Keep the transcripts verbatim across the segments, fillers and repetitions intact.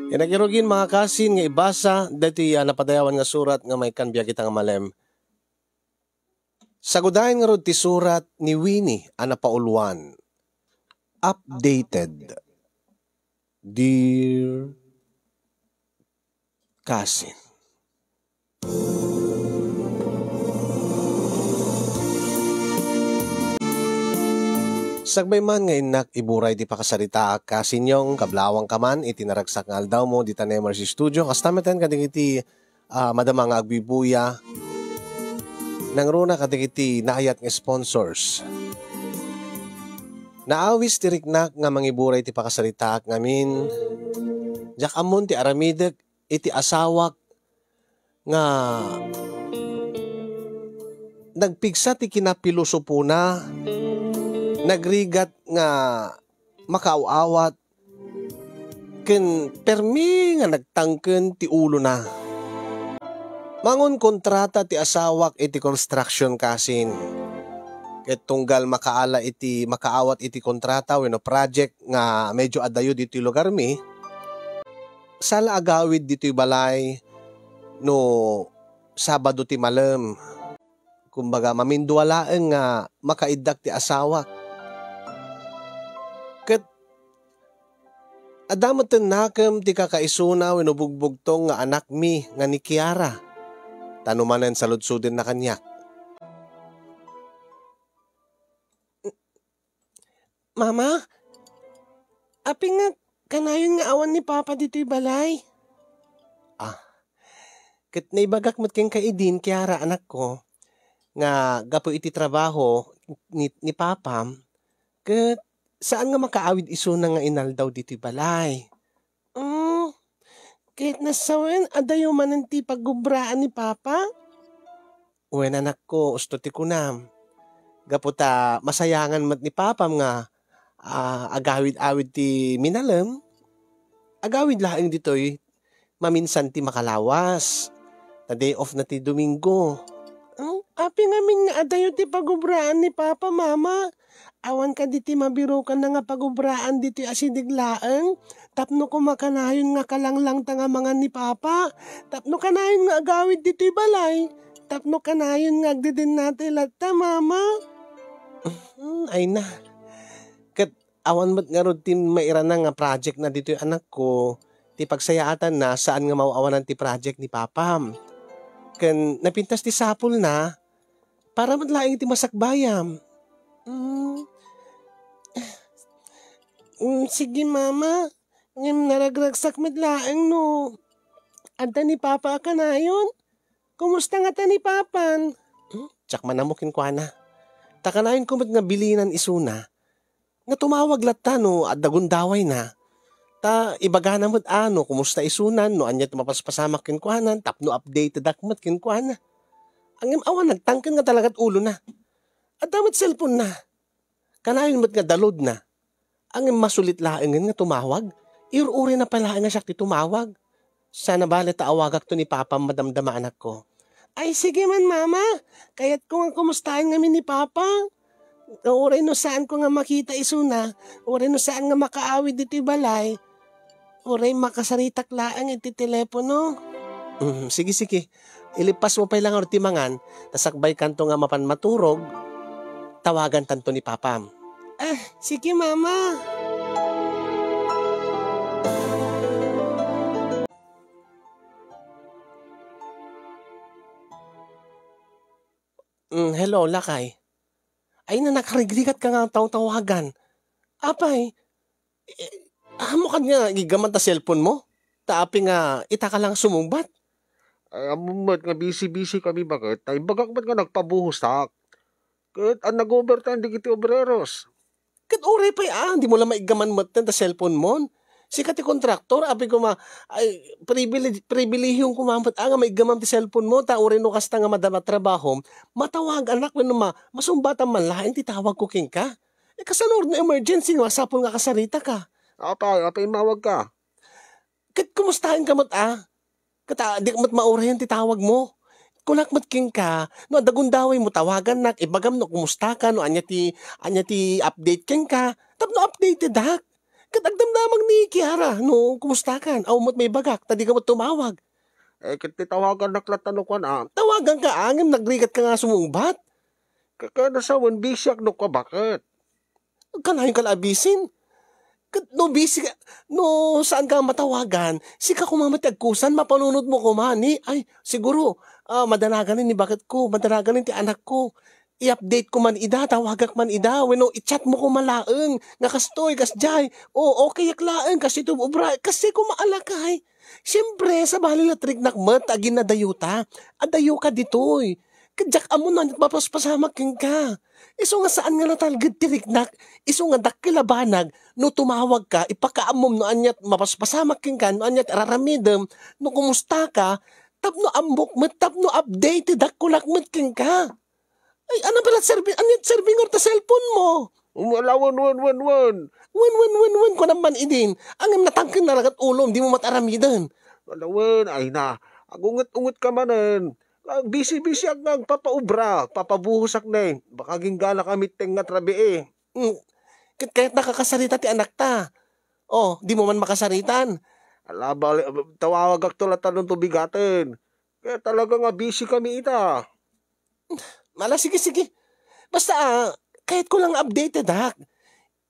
Inagirugin, mga kasin, nga ibasa daytoy a napadayawan nga surat nga maikkan biag ita nga malem. Sagudayen ngarud ti surat ni Winnie a napauluan. Updated. Dear Kasin. Sakbay man nga innak iburay ti pakasaritaak, Kasin Yong, kablawangka man iti naragsak nga aldawmo dita Nemer's Studio. Kasta metten kadagiti, ah, madama nga agbibuya. Nangruna kadagiti naayat nga sponsors. Naawis ti riknak nga mangiburay ti pakasaritaak ngamin. Diak ammon ti aramidek iti asawak nga nagpigsa ti kinapilosopona, nagrigat nga makaaw-awat, ken permi nga nagtangken ti ulona. Mangonkontrata ti asawak iti construction, Kasin. Ket tunggal makaala iti, makaawat iti kontrata wenno project nga medyo adayo ditoy lugarmi, sala agawid ditoy balay no Sabado ti malem. Kumbaga, mamindua laeng nga makaiddak ti asawak. Ket adda met nakem ti kakaisuna wenno bugbugtong nga anakmi nga ni Kiara. Ta no manen saludsodenna kaniak. Mama, apay nga kanayon nga awan ni Papa ditoy balay? Ah, ket naibagak met kenka idin, Kiara, anakko, nga gapu iti trabaho ni, ni Papam, ket saan nga makaawid isuna nga inaldaw ditoy balay. Mm, ket nasawen, adayo manen ti pagubraan ni Papa? Wen, anakko, usto ti kunam. Gapu ta masayangan met ni Papam nga, ah, agawid-awid ti minalem, agawid laeng ditoy maminsan ti makalawas. Ta day off na ti Domingo. Hmm? Apay ngamin nga adayo ti pagubraan ni Papa, Mama? Awan kadi ti mabirokanna nga pagubraan ditoy asideg laeng? Tapno koma kanayon nga kalanglangta nga mangan ni Papa? Tapno kanayon nga agawid ditoy balay? Tapno kanayon nga agdedennate latta, Mama? Hmm, ay na. Ket awan met ngarud ti mairana nga project na ditoy anakko, ti pagsayaatanna, saan nga maaw-awanan ti project ni Papam. Ken napintas ti sapulna, para met laeng iti masakbayam. Mm. Mm, sige, Mama. Ngem naragragsak met laeng no adda ni Papa a kanayon. Kumusta ngata ni Papan? Hmm? Diak manammo kenkuana. Ta kanayonko met nga bilinan isuna nga tumawag latta no adda gundawayna. Ta ibagana met a no kumusta isunan, no ania ti mapaspasamak kenkuana, tapno updatedak met kenkuana. Ngem awan nagtangken nga talagat ulona. Adda met cellphone-na. Kanayon met nga download-na. Ngem masulit laengen nga tumawag. Ur-urayna pay laeng a siak ti tumawag. Saan a bale ta awagakto ni Papam madamdama, anakko. Ay, sige man, Mama. Kayatko nga kumustaen ngamin ni Papa. Uray no saanko nga makita isuna, uray no saan nga makaawid ditoy balay, uray makasaritak laeng iti telepono. Mm, sige, sige. Ilipasmo pay la ngarud ti mangan, ta sakbaykanto nga mapan maturog, tawagantanto ni Papam. Ah, sige, Mama. Mm, hello, lakay. Ay, na, nakarigrigat ka nga tawtawagan. Apay, eh, ammok kadi nga iggaman ta cellphone mo? Ta apay nga ita ka lang sumungbat? Ay, ammom met nga busy-busy kami, baket. Ay, bagak met nga nagpabuhosak. Ket an nag-overtime dagiti obreros. Ket uray pay, ah, dimo la maiggaman met ta cellphone mon. Sika ti kontraktor, apay koma, ay, pribili-, pribilehio koma met, ah, nga maiggamam ti cellphone mo, ta uray no kasta nga madama trabahom, matawaganak wenno ma-, masumbatam man laeng ti tawagko kenka. Eh, kasano no emergency nga masapul nga kasarita ka? Apay, apay immawag ka? Ket kumustaen ka met, ah? Ket, ah, diak met maurayan ti tawag mo. Kunak met kenka, no adda gundaway mo, tawagannak, ibagam no kumusta ka, no ania ti, ania ti update kenka. Tapno updatedak. Ket agdamdamag ni Kiara no kumustakan. Awan met maibagak, ta dika met tumawag. Eh, ket ti tawagannak latta no kuan, ah. Tawaganka, ngem nagrigatka nga sumungbat. Ka-, kanasawen, busyak no kua, baket? Kanayon ka la a busy. Ket no busy ka, no saanka matawagan, sika koma met ti agkusan, mapanunotmo koma ni, ay, siguro, ah, madanagan ni baketko, madanagan ti anakko. I-update ko man ida, tawagak man ida, wenno i-chat mo koma laeng, nga kastoy, kasdiay. O, okayak laeng, kas iti obra, kasdiay koma a lakay. Siempre, sabali la ti riknak met, aginnadayota. Adayoka ditoy. Ket diak ammo no aniat mapaspasamak kenka. Isu nga saan nga natalged ti riknak, isu nga dakkel a banag no tumawagka, ipakaammom no aniat mapaspasamak kenka, no aniat raramidem, no kumustaka, tapno ammok met, tapno updated-ak, kunak met kenka. Ay, ano pala, serbi-, aniat serbi nga ta cellphone mo? Wala, wen, wen, wen, wen. Wen, wen, wen, wen, kunam man idin. Ngem natangken na lagat ulom, dimo met aramiden. Wala, wen, ay na. Agunget-unget ka manen. Busy-busy ak nga agpapaubra, papabuhosak ne. Baka agingganaka miteng nga trabii. Mm. Ket kayatnaka kasarita ti anakta. O, dimo man makasaritan. Ala, bali, tawagakto latta no bigaten. Kaya talaga nga busy kami ita. Ala, sige, sige. Basta, ah, kayatko lang nga updated-ak.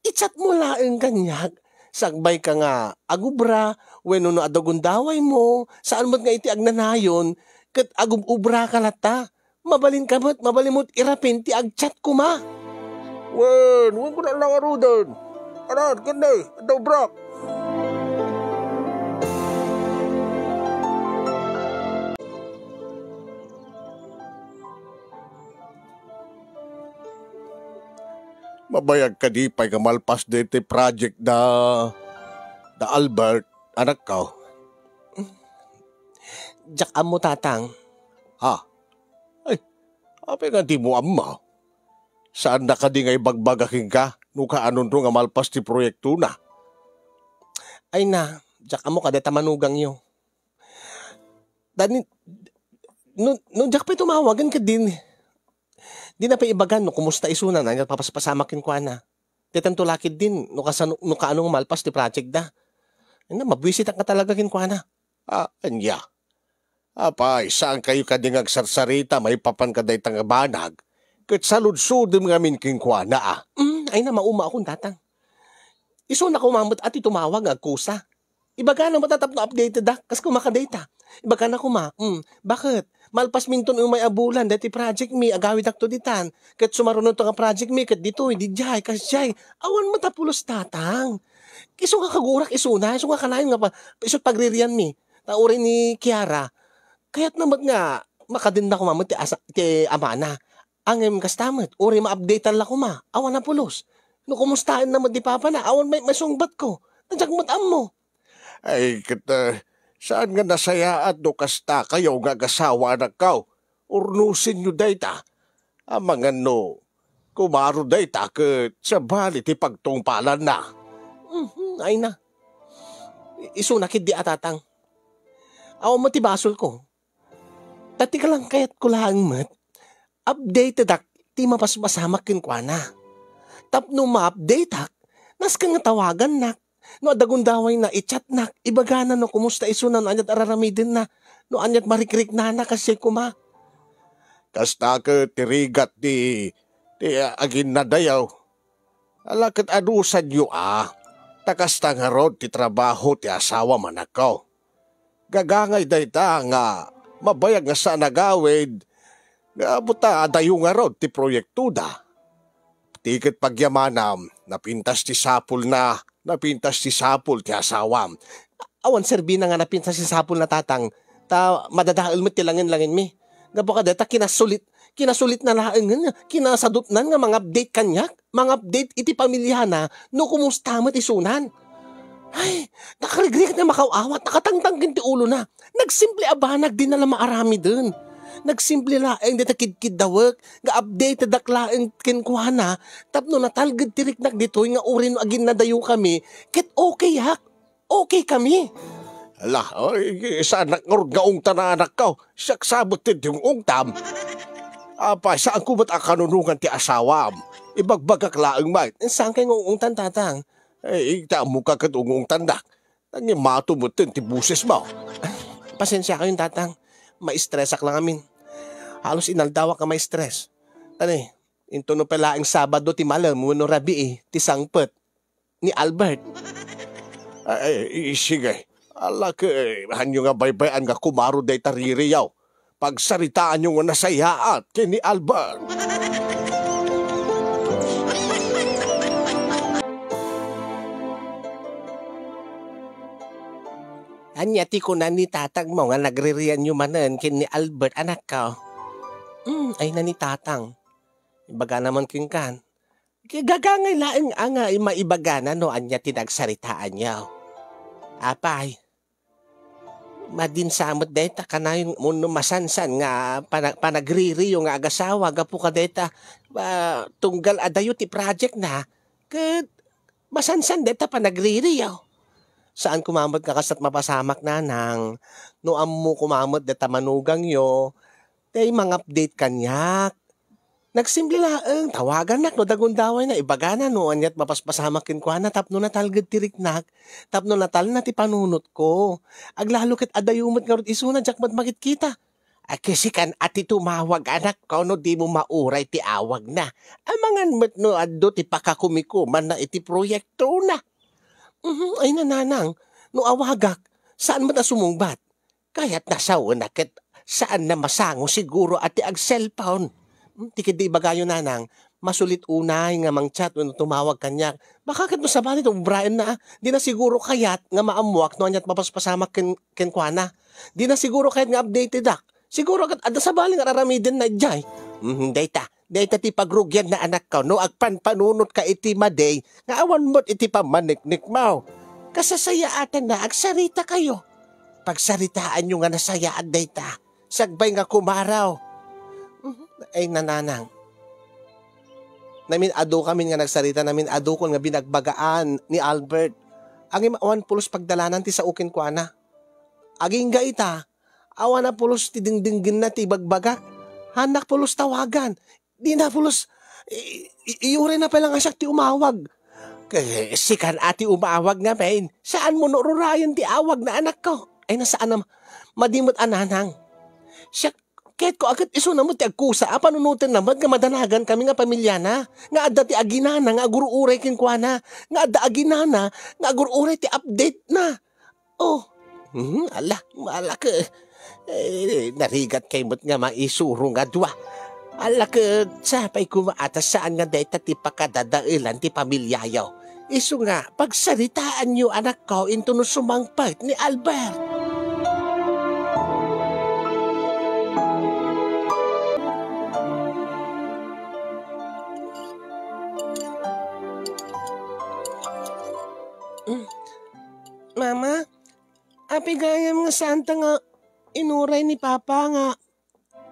I-chat mo laeng kaniak. Sakbay ka nga agubra, wenno no adda gundaway mo, saan met nga iti agnanayon, ket agub-ubra ka latta. Mabalin ka met, mabalin mo't irapin ti ag-chat koma. Wen, wen ko na lang aruden. Anan, ken ne, adda ubrak. Mabayag kadi pay nga malpas daytoy project da, da Albert, anakko? Diak ammo, Tatang. Ha? Ay, apay nga dimo ammo? Saanna kadi nga ibagbaga kenka no kaanonto nga malpas ti proyektona? Ay na, diak ammo kadi ta manugangyo. Dani, no, no diak pay tumawagen ket din, dina pay ibagan no kumusta isuna, no aniat mapaspasamak kenkuana. Ditan to lakid din, no kasano, no kaano nga malpas ti project da. Ay na, mabuisitak nga talaga kenkuana. Ah, ania? Apay, saankayo kadi nga agsarsarita maipapan kadayta nga banag, ket saludsodem ngamin kenkuana, a? Mm, ay na, maumaakon, Tatang. Isuna koma met a ti tumawag nga agkusa. Ibagana met a tapno updated-ak, kas koma kadayta. Ibagana koma, mm, baket? Malpas minton umay a bulan, daytoy project mi, agawidakto ditan. Ket sumarunoto nga project mi, ket ditoy, didiay, kasdiay. Awan met a pulos, Tatang. Isu nga kagurak isuna, isu nga kanayon nga pa, isu't pagririan mi. Ta uray ni Kiara, kayatna met nga makadenna koma met ti asa-, ti amana. Ngem kasta met, uray ma-update-an la koma, awan a pulos. No kumustaenna met ti papana, awan may masungbatko. Diak met ammo. Ay, ket, ah, saan nga nasayaat no kastakayo nga agasawa, anakko? Urnosenyo dayta. Amangan no kumaro dayta ket sabali ti pagtungpalanna. Mhm, ay na. Isuna ketdi a, Tatang. Awan met ti basolko. Ta ti kalangkayatko laeng met, updated-ak ti mapaspasamak kenkuana. Tapno ma-update-ak, nasken nga tawagannak. No adda gundawayna, i-chatnak, ibagana no kumusta isuna, no aniat araramidenna, no aniat marikriknana, kasdiay koma. Kasta ket ti rigat ti, ti aginnadayo. Ala ket adusanyo a, ta kasta ngarud ti trabaho ti asawam, anakko. Gagangay dayta nga mabayag nga saan agawid, nga apo ta adayo ngarud ti proyektoda. Ti ket pagyamanam, napintas ti sapulna, napintas ti sapul ti asawam. Awan serbina nga napintas ti sapulna, Tatang, ta madadael met ti langen-langenmi. Gapu kadayta kinasulit, kinasulitna laengen, kinasadutnan nga mangupdate kaniak, mangupdate iti pamiliana no kumusta met isunan. Ay, nakarigrigat nga makaw-awat, nakatangtang ken ti ulona. Nagsimple a banag dina la maaramiden. Nagsimple laeng dayta kidkiddawek nga updated-ak laeng kenkuana tapno natalged ti riknak ditoy nga uray no aginnadayokami ket okayak. Okay kami. Ala, ay, saanak ngarud nga ungtan, anakko. Siak sabet ti ungtam. Apay, saanko met a kanunongan ti asawam. Ibagbagak laeng met. Saankay nga ungtan, Tatang? Eh, ita mo ka ket ungungtandak. Nangimato metten ti boses mo. Pasensya kayon, Tatang. Ma-stressak lang amin. Halos inaldawak nga ma-stress. Tani, intono pay laeng Sabado ti malem wenno Rabii ti sangpet ni Albert. Ay, i-, sige. Ala, ke, hanyo nga baybay-an nga kumaro dayta ririyaw. Pagsaritaanyo nga nasayaat ken ni Albert. Ania ti kuna ni tatangmo nga nagririanyo manen ken ni Albert, anakko? Hmm, ay na ni tatang. Ibagana man kenkan. Gagangay laeng a nga maibagana no ania ti nagsaritaanyo. Apay, madinsa met dayta kanayon wenno masansan nga pana-, panagririyo nga agasawa gapu kadayta, ah, tunggal adayo ti project na, ket masansan dayta panagririyo. Saan koma met nga kasat mapasamak, nanang, no ammo koma met dayta manugangyo, tay mangupdate kaniak. Nagsimple laeng, tawagannak no dagundawayna, ibagana no aniat mapaspasamak kenkuana tapno natalged ti riknak, tapno natalna ti panunotko. Aglalo ket adayo met ngarud isuna, diak met makitkita. Ay, kasikan a ti tumawag, anakko, no dimo mauray ti awagna. Amangan met no adda ti pakakumikumanna iti proyektona. Mhm, ay, nanang, no awagak, saan met a sumungbat? Kayatna sawen a ket saanna masango siguro a ti ag-cellphone. Hmm, ti ketdi ibagayo, nanang, masulit unay nga mang-chat wenno tumawag kaniak. Baka ket no sabali ti ubraenna, a, dina siguro kayat nga maammoak no aniat mapaspasamak ken-, kenkuana. Dina siguro kayat nga updatedak. Siguro ket adda sabali nga ar-aramidenna idiay. Hmm, dayta, dayta ti pagrugianna, anakko, no agpanpanunotka iti madi nga awan met iti pammaniknikmo. Kasasayaatanna, agsaritakayo. Pagsaritaanyo nga nasayaat dayta, sagbay nga kumaro. Mhm. Ay, nanang. Namin-adukamin nga nagsarita, namin-adukon nga binagbagaan ni Albert. Ngem awan pulos pagdalanan ti sao kenkuana. Agingga ita, awan a pulos ti dingdinggenna ti ibagbagak. Hannak pulos tawagan. Dina pulos, i-, i-, iurayna pay lang a siak ti umawag. Kasikan a ti umawag ngamin, saanmo no urayen ti awagna, anakko. Ay, na saan a ma-, madi met a, nanang. Siak, kayatko a ket isuna met ti agkusa a panunotenna met nga madanagankami nga pamiliana, nga adda ti aginana nga agur-uray kenkuana, nga adda aginana nga agur-uray ti updatena. Oh, mhm, ala, ala ket, eh, narigatkay met nga maisuro nga dua. Ala ket, sapay koma a ta saan nga dayta ti pakadadaelan ti pamiliayo. Isu nga, pagsaritaanyo, anakko, intono sumangpet ni Albert. Mm. Mama, apay gayam nga saanta nga inuray ni Papa nga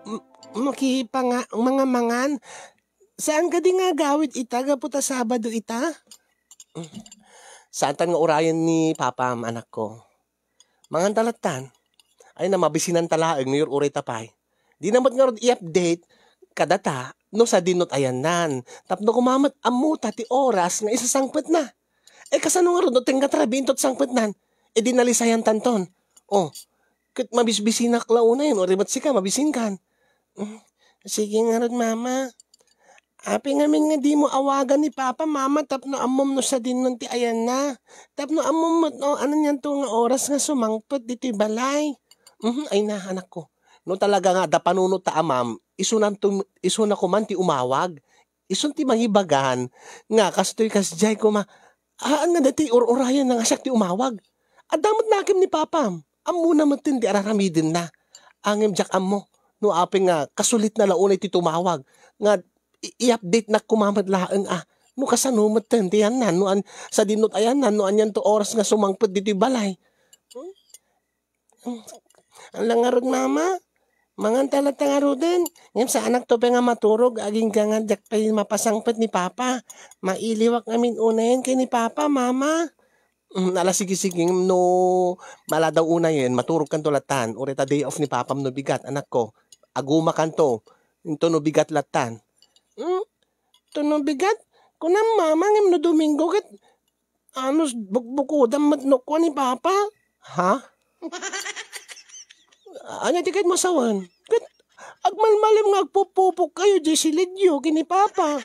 m-, makipanga-, mangamangan? Saan kadi nga agawid ita gapu ta Sabado ita? Saantan nga urayen ni Papam, anakko. Manganta lattan. Ay na, mabisinanta laeng no ur-uray ta pay. Dina met ngarud i-update kadata no sadinot ayannan. Tapno koma met ammota ti oras nga isasangpetna. Eh, kasano ngarud no tenggat rabii inton sangpetnan? Eh, di nalisayantanton. Oh, ket mabisbisinak la unay, no, uri met sika, mabisinkan. Mm, sige ngarud, Mama. Apay ngamin nga dimo awagan ni Papa, Mama, tapno ammom no sadinnon ti ayanna. Tapno ammom met no, anianto nga oras nga sumangpet ditoy balay. Mhm, ay na, anakko. No talaga nga adda panunot ta amam, isunanto, isuna koman ti umawag. Isun ti mangibagan nga kastoy kasdiay koma, haan nga daytoy ur-urayenna nga siak ti umawag. Adda met nakem ni Papam. Ammona metten ti ar-aramidenna. Ngem diak ammo no apay nga kasulitna la unay ti tumawag nga i-, i-updatenak koma met laeng a no kasano metten ti ayanna, no an-, sadinot ayanna, no anianto oras nga sumangpet ditoy balay. Hmm? Ala ngarud, Mama. Manganta latta ngaruden. Ngem saanakto pay nga maturog, agingga nga diak pay mapasangpet ni Papa. Mailiwak ngamin unayen ken ni Papa, Mama. Mm, ala, sige, sige. Ngem no mala daw unayen, maturogkanto lattan. Uray ta day off ni Papam no bigat, anakko. Agumakanto. Into no bigat lattan. Hmm? Into no bigat? Kunam, Mama, ngem no Domingo ket Anos bukbukodam met no kua ni Papa? Ha? Ania ti ket masawen? Ket agmalmalem nga agpupupok kayo di silidyo ken ni Papa.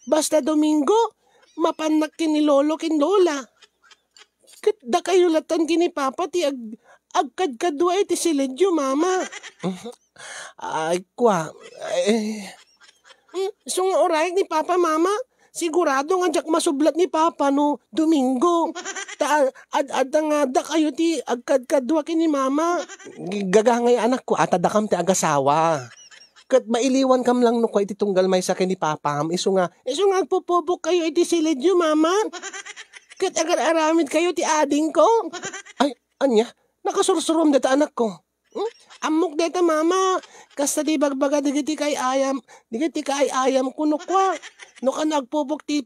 Basta Domingo, mapannak ken ni Lolo ken Lola. Ket dakayo latan ken ni Papa ti ag-, agkadkadua iti silidyo, Mama. Ay, kua, eh. Hmm, isu nga urayek ni Papa, Mama. Sigurado nga diak masublat ni Papa no Domingo. Ta ad-, adda nga dakayo ti agkadkadua ken ni Mama. G-, gagangay, anakko, a ta dakam ti agasawa. Ket mailiwankam lang no kua iti tunggal maysa ken ni Papam, isu nga, isu nga agpupupok kayo iti silidyo, Mama. Ket agar-aramid kayo ti adingko. Ay, ania? Nakasursurom dayta, anakko. Hmm? Ammok dayta, Mama. Kasta ti ibagbaga dagiti kaay-ayam, dagiti kaay-ayamko no kua. No kano agpupok ti,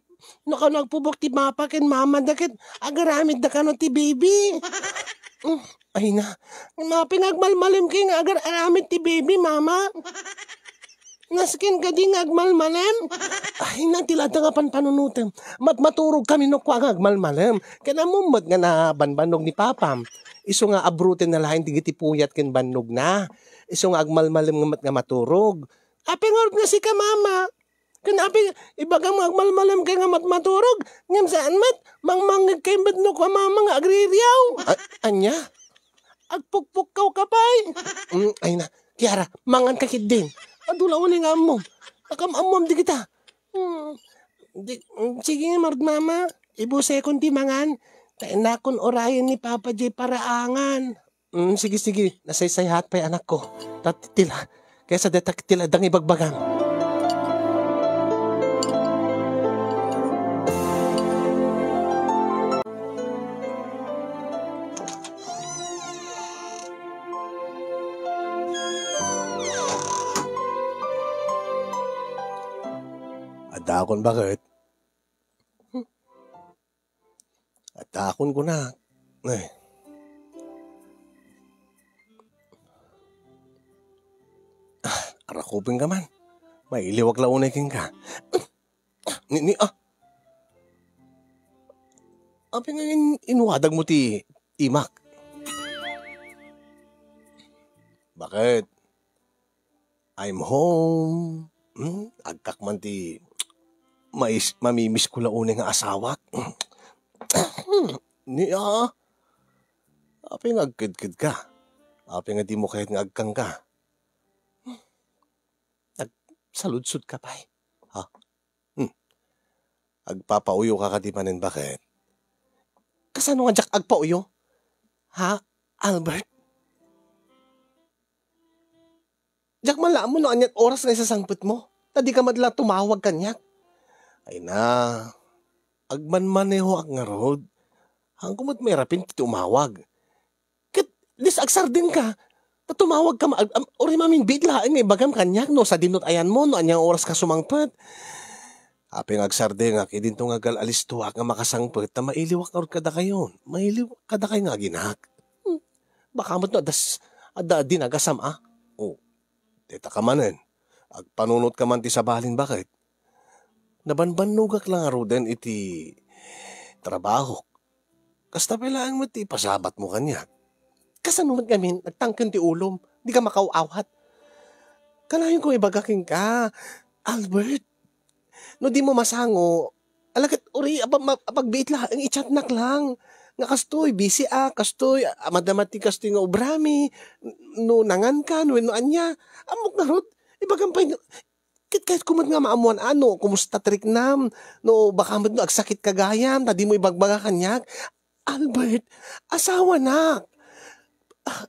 no kano agpupok ti Papa ken Mama da ket agaramidda kano ti baby. Hmm, ay na. Apay nga agmalmalem kayo nga agar-aramid ti baby, Mama? Nasken kadi nga agmalmalem? Ay, na, ti ladda nga panpanunotem. Matmaturog kami no kua nga agmalmalem. Ken ammom met nga nabanbannog ni Papam. Isu nga abroten na laeng dagiti puyat ken bannogna. Isu nga agmalmalem nga met nga maturog. Apay ngarud nga sika, Mama? Ken apay ibagam nga agmalmalem kayo nga matmaturog? Ngem saan met, mangmangngeg kayo met no kua, Mama, nga agririaw. A-, ania? Agpukpukkaw ka pay. Mm, ay na. Kiara, mangan ka ketdin. Adu la unay nga ammom. Nakam-ammom dagita. Hmm. Di, mm, sige nga, Mama. Ibusekon ti mangan. Ta innakon urayen ni Papa diay paraangan. Mm, sige, sige. Nasaysayat pay, anakko. Ta ti la. Kaysa deta ti la dang ibagbagam. Adda akon baket. Adda akon kunak. Ay. Ah, arakupenka man. Mailiwak la unay kenka. Ni, ni, ah. Apay nga in-, inwadagmo ti imak? Baket? I'm home. Hmm? Agkak man ti mais-, mamimisko la unay nga asawak. Ni, ah. Apay nga agkedkedka? Apay nga dimo kayat nga agkangka? Agsaludsodka pay. Ha? Hmm. Agpapauyoka kadi manen, baket? Kasano nga diak agpauyo? Ha, Albert? Diak man la ammo no aniat oras nga isasangpetmo. Ta dika met la tumawag kaniak. Ay na, agmanmanehoak ngarud. Haanko met mairapen ti tumawag. Ket, dis agsardengka. Ta tumawagka ma-, ag-, am-, uray mamingbiit laeng nga ibagam kaniak no sadino ti ayanmo, no ania nga oras ka sumangpet. Apay nga agsardengak, idinto nga agal-alistoak nga makasangpet, ta mailiwak ngarud kadakayo. Mailiwak kadakay nga aginak. Hmm. Baka met no adda s-, adda dinagasam, a? O, dayta ka manen. Agpanunotka man ti sabalin, baket? Nabanbannogak la ngaruden iti trabahok. Kasta pay laeng met ti ipasabatmo kaniak. Kasano met ngamin, nagtangken ti ulom, dika makaaw-awat. Kanayon ko ibaga kenka, Albert, no dimo masango, ala ket uray, apa-, ma-, apagbiit laeng, i-chatnak lang. Nga kastoy, busy ak, kastoy, a-, madama ti kastoy nga obrami, n-, no nangankan, wenno ania. Ammok ngarud, ibagam pay no, ket kayatko met nga maammoan a no kumusta ti riknam, no baka met no agsakitka gayam, ta dimo ibagbaga kaniak. Albert, asawanak. Ah,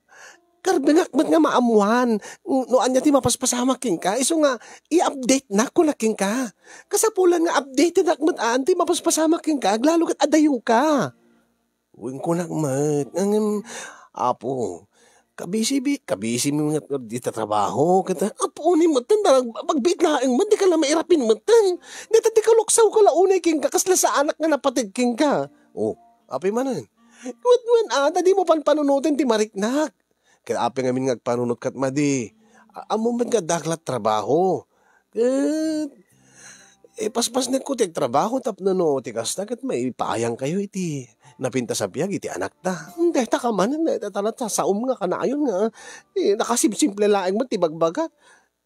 karbengak met nga maammoan no ania ti mapaspasamak kenka, isu nga i-updatenak, kunak kenka. Kasapulan nga updatedak met a, ti mapaspasamak kenka, aglalo ket adayoka. Wen, kunak met, ngem, Apo, kabisi bi-, kabisimi met dita trabaho, ket, Apo, ni met, ta nag-, magbiit laeng met, dika la mairapen met. Dita ti kaluksawka la unay kenka, kasla saanak nga napateg kenka. O, apay manen? Wen, wen, a, ta dimo panpanunoten ti mariknak. Ket apay ngamin nga agpanunot ket madi? A-, ammom met nga addaak la trabaho. Ket, Eh, paspasnekko ti agtrabaho tapno no ti kasta ket maipaayangkayo iti napintas a biag iti anakta. Dayta ka manen, dayta ta saom nga kanayon nga, eh, nakasimsimple laeng met ti bagbagak.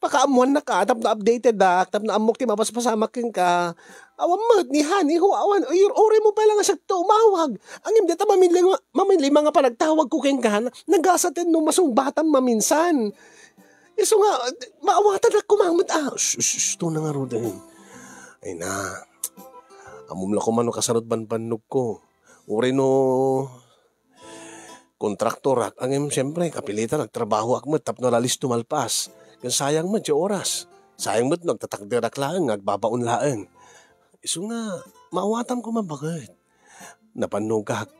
Pakaammoannak a, tapno updated ak, tapno ammok ti mapaspasamak kenka. Awan met, ni honey, ho, awan, uray mo pay la nga siak ti umawag. Ngem dayta mamili-, mamilima nga panagtawagko kenka, na-, nagasaten no masungbatam maminsan. Isu nga, maawatan ak koma met, ah. Sus, sus, sus, to na nga, Roden. Ay na. Ammom la koma no kasano ti banbannogko. Uray no kontraktor ak, ngem, siyempre, kapilitan, nagtrabaho ak met tapno alalis ti malpas. Ken sayang met ti oras. Sayang met no agtatakder ak laeng, agbabaon laeng. Isu nga, maawatam koma baket. Napannogak.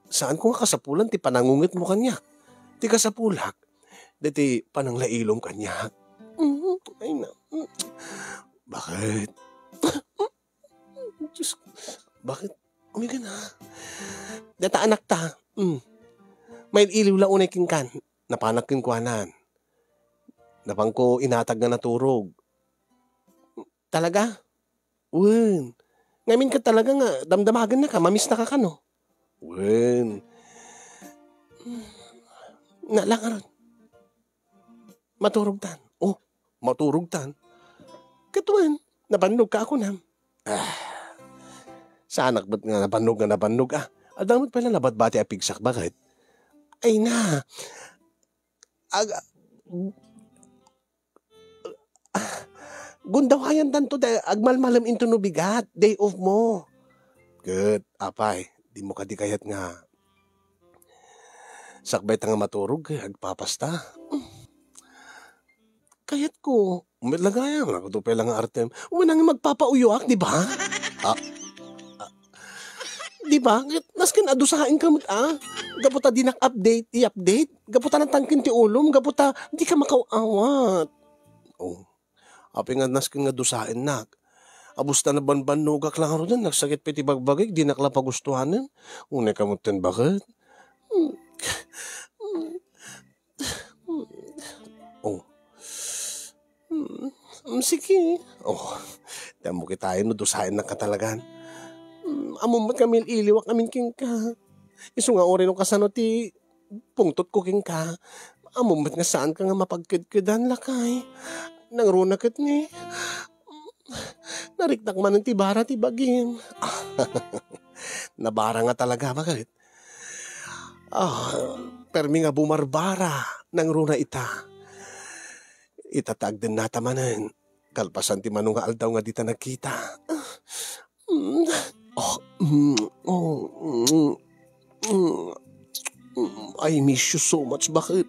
Saanko nga kasapulan ti panangungetmo kaniak. Ti kasapulak, dayta pananglailom kaniak. Mm, ay na, mm. Baket? Diyos ko, baket? Umigan, ha? Dayta anakta, mm. Mail-iliw la unay kenkan. Napanak kenkuanan. Napanko inatag nga naturog. Talaga? Wen. Ngamin ka talaga nga damdamagennaka, mamisnaka kano? Wen. Na, la ngarud. Maturogtan. Oh, maturogtan. Ket wen, nabannogka a kunam. Ah. Saanak met nga nabannog nga nabannog, ah. Adda met pay la nabatbati a pigsak baket. Ay na. Ag-, ah, gundawayantanto ti agmalmalem intono bigat, day off mo. Ket, apay, dimo kadi kayat nga sakbay ta nga maturog, agpapasta? Kayatko. Met la gayam, nakuto pay la nga artem. Wen, nga magpapauyoak, di ba? Ah, ah, di ba? Nasken a dusaenka met, ah. Gapu ta dinak update, i-update. Gapu ta natangken ti ulom, gapu ta dika makaw-awat. Oh. Apay nga nasken nga dusaennak? Abus ta nabanbannogak la ngaruden, nagsakit pay ti bagbagik, dinak la pagustuanen. Unay ka met ten baket? Oh. Mm, mm, sige. Oh, ti ammok itayo no dusaennak ka talagan. Mm, ammom met nga mail-iliwak amin kenka. Isu nga uray no kasano ti pungtotko kenka. Ammom met nga saanka nga mapagkedkedan, lakay. Nangruna ket ni, nariknak manen ti bara ti bagim. Nabara nga talaga, baket. Ah, permi nga bumarbara, nangruna ita. Ita ti agdennata manen, kalpasan ti mano nga aldaw nga dita nagkita. Mm. Oh, mm, oh, mm, mm, mm. I miss you so much, baket.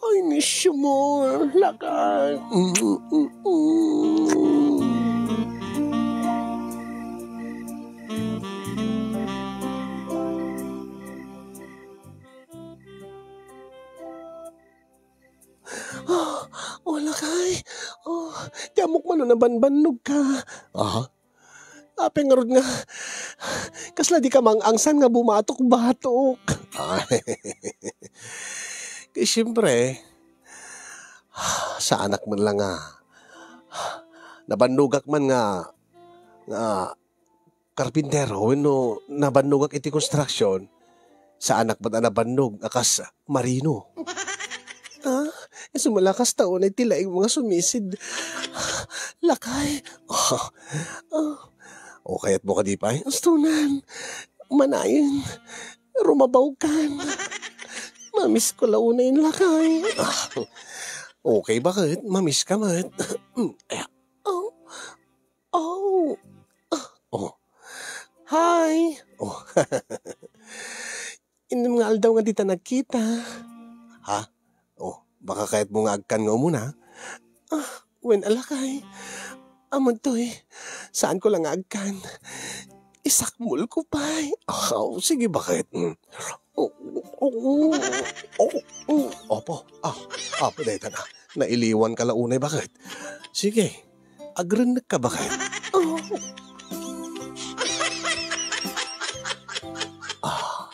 I miss you more, lakay. Mm, mm, mm. Oh, oh, lakay. Oh, ti ammok man no nabanbannog ka. Aha. Apay ngarud nga, kasla di ka mang-angsan nga bumatok-batok. Ay. Kay siyempre, saanak man lang nga, nabannogak man nga, nga karpintero, wenno nabannogak iti construction, saanak met a nabannog a kas marino. Ah, isu met la kasta unay ti laing nga sumisid. Lakay. Ah, ah. O, kayatmo kadi pay? Astunan. Manayon. Rumabawkan. Mamiss ko la unay, lakay. Ah, okay, baket? Mamiss ka met. Mm, eh, oh. Oh. Ah, oh. Hi. Oh. Innem nga aldaw nga dita nagkita. Ha? Oh, baka kayatmo nga agkan nga umuna? Ah, wen a, lakay. Ammom toy, saanko la nga agkan. Isakmolko pay. Ah, oh, sige, baket? Mm. Oh, oh, oh, oh, oh. Apo, ah, apo, dayta na. Nailiwanka la unay, baket? Sige, agrennekka, baket? Oh. Ah.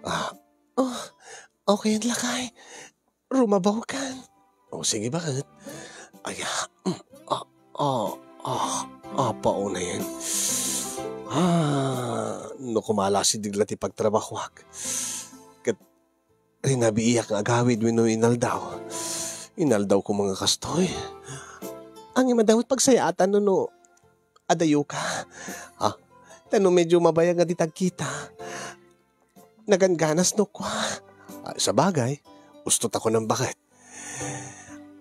Ah. Oh, okay, lakay. Rumabawkan. O, sige, baket? Ay, ah, mm, ah, ah, Ah, apa unayen? Ah, no kumalasideg la ti pagtrabahoak. Ket rinabiiak nga agawid wenno inaldaw. Inaldawko nga kastoy. Ngem adda met pagsayaatan no, no adayoka. Ah, ta no medyo mabayag nga di tagkita, nagangganas no kua. Ah, sabagay, usto ta kunak baket.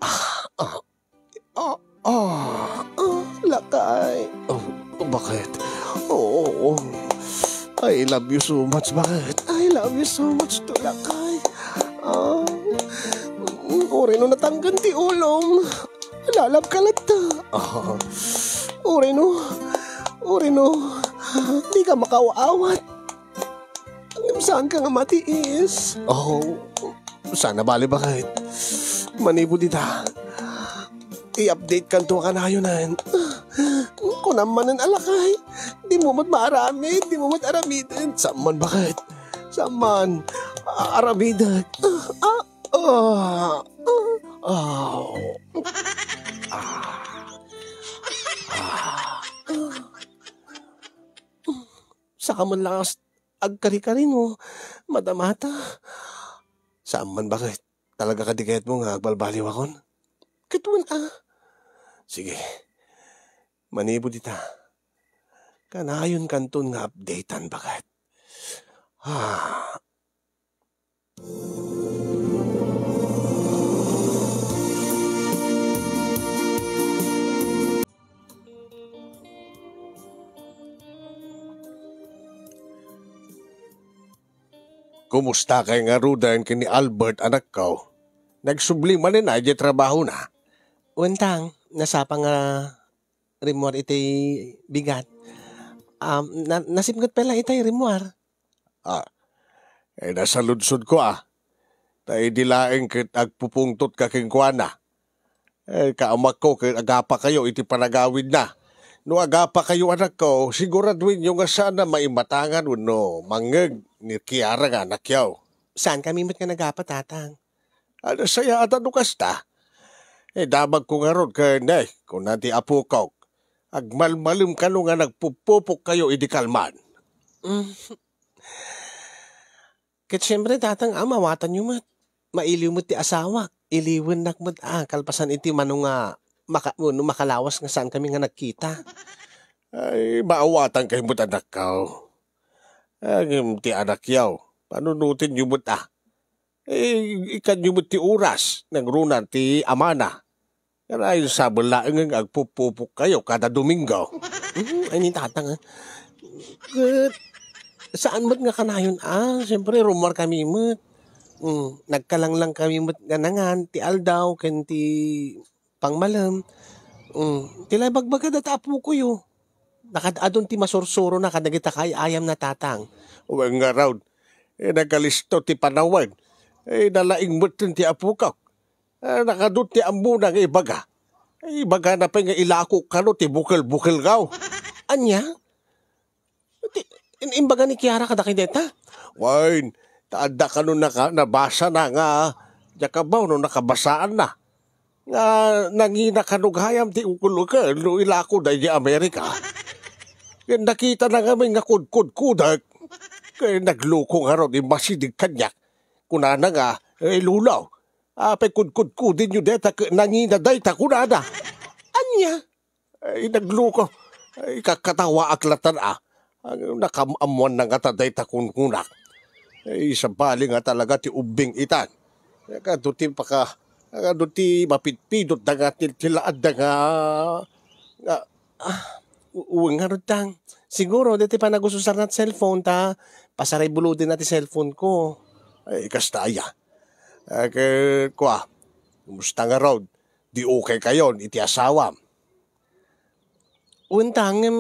Ah, ah, ah, ah, ah, lakay. Oh, baket. Oh, oh, oh. I love you so much, baket. I love you so much too, lakay. Ah, mm, uray no natanggan ti ulom. Lalabka latta. Ah, uray no, uray no, di ka makaawat. Ngem saanka nga matiis. Oh, sana bale, baket. Manipud ita, i-update kanto a kanayonan. Kunam manen a lakay, dimo met maaramid, dimo met aramiden. Saan man, baket? Saan man? A-, aramidek. Ah, ah, ah, ah. Saka man lang agkarikarin mo, madamata. Saan man, baket? Talaga kadi kayatmo nga agbalbaliwakon? Ket wen a. Sige. Manipud ita, kanayon kanton nga updatean, baket. Ah. Kumustakay ngaruden ken ni Albert, anakko? Nagsubli manen a idiay trabahona? Wen tang, nasapa nga rimmuar itay bigat. Um, na-, nasipnget pay la itay rimmuar. Ah, eh, nasaludsodko, ah. Ta idi laeng ket agpupungtotka kenkuana. Eh, kaamakko ket agapakayo iti panagawidna. No agapakayo, anakko, siguraduenyo nga saanna maimatangan wenno mangngeg ni Kiara nga anakyo. Saankami met nga nagapa, Tatang. Ania, sayaat no kasta. Eh, damagko ngarud ken, eh, kuna ti apokok, agmalmalem kano nga nagpupupokkayo idi kalman. Mm. Ket siempre, Tatang, a, maawatanyo met. Mailiw met ti asawak. Iliwennak met, a, kalpasan iti mano nga maka-, no makalawas nga saankami nga nagkita. Ay, maawatankayo met, anakko. Ngem ti anakyo, panunotenyo met, a. Eh, ikanyo met ti oras, nangruna ti amana. Kanayon sabel laeng nga agpupupokkayo kada Domingo. Mm, ay ni Tatang, ah. Ket saan met nga kanayon, ah. Siyempre, rummuarkami met. Mm, nagkalanglangkami met nga nangan ti aldaw ken ti pangmalem. Mm, ti la ibagbaga dayta apokoyo. Nakaad-adun ti masursurona kadagita kaay-ayamna, Tatang. Wen ngarud, eh, nagkalisto ti panawen. Eh, nalaing metten ti apokak. Eh, nakaadu ti ammona nga ibaga. Eh, ibagana pay nga ilako kano ti bukel-bukelko. Ania? Ti, in-, imbaga ni Kiara kadakay dayta? Wen, ta adda kano naka-, nabasana nga, diak abaw no nakabasaanna. Nga nangina kano gayam ti ukel-ukel no ilako daydi Amerika. Ken nakitana ngamin nga kudkudkudek. Ken nagloko ngarud, immasideg kaniak. Kunana nga, "Eh, Lolo, apay kudkudkudenyo dayta ket nangina dayta?" kunana. Ania? Ay, nagloko. Ay, kakkatawaak latta, a. Ang nakam-ammoanna ngata dayta kunkunak. Ay, sabali nga talaga ti ubbing itan. Kadu ti paka-, kadu ti mapidpidotda nga tiltilaadda nga, nga, ah, u-, uwing ngarud tang. Siguro, dayta panagususarna ti cellphone ta, pasaribuludenna ti cellphone ko. Ay, kasta aya. Ah, ke-, kua, kumusta ngarud? Di okay kayon iti asawam? Wen ta, ngem,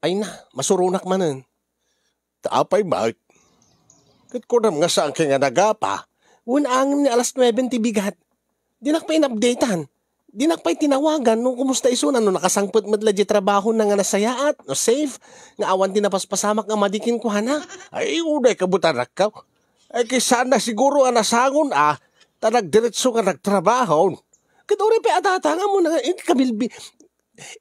ay na, masuronak manen. Ta apay met? Ket kunam nga saanka nga nagapa? Wen angem ni alas nuebe ti bigat. Dinak pay in-updatean. Dinak pay tinawagan no kumusta isuna, no nakasangpet met la diay trabahona nga nasayaat, no safe, nga awan ti napaspasamak nga madi kenkuana. Ay, unay kabutanakkaw. Ay, kaysa na siguro a nasangon a, ta nagdiretso nga nagtrabaho. Ket uray pay a Tatang, ammona nga, eh, kabilbi-,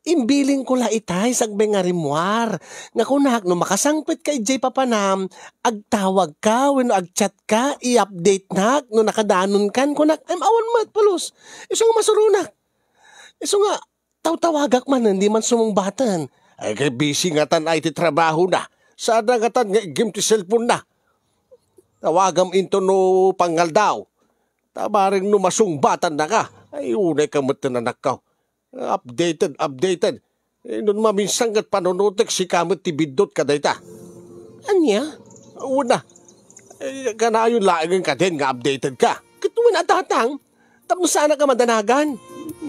Imbilinko la itay sakbay nga rimmuar. Nga kunak, no makasangpetka idiay papanam, agtawagka wenno agchatka, i-updatenak no nakadanonkan, kunak. Em, awan met, pulos. Isu nga masuronak. Isu nga, tawtawagak manen, di man sumungbaten. Ay, kay busy ngatan ay ti trabahona. Sada ngatan nga iggim ti cellphone-na. Tawagam into no pangaldaw. Ta bareng no masungbatan na ka. Ay, unay ka met ti nanakkaw. Updated, updated. Eh, no maminsan ket panunutek, sika met ti biddut kadayta. Ania? Una, eh, kanayon laengen kadin nga updated ka. Ket wen a tatang, tapno saanak a madanagan.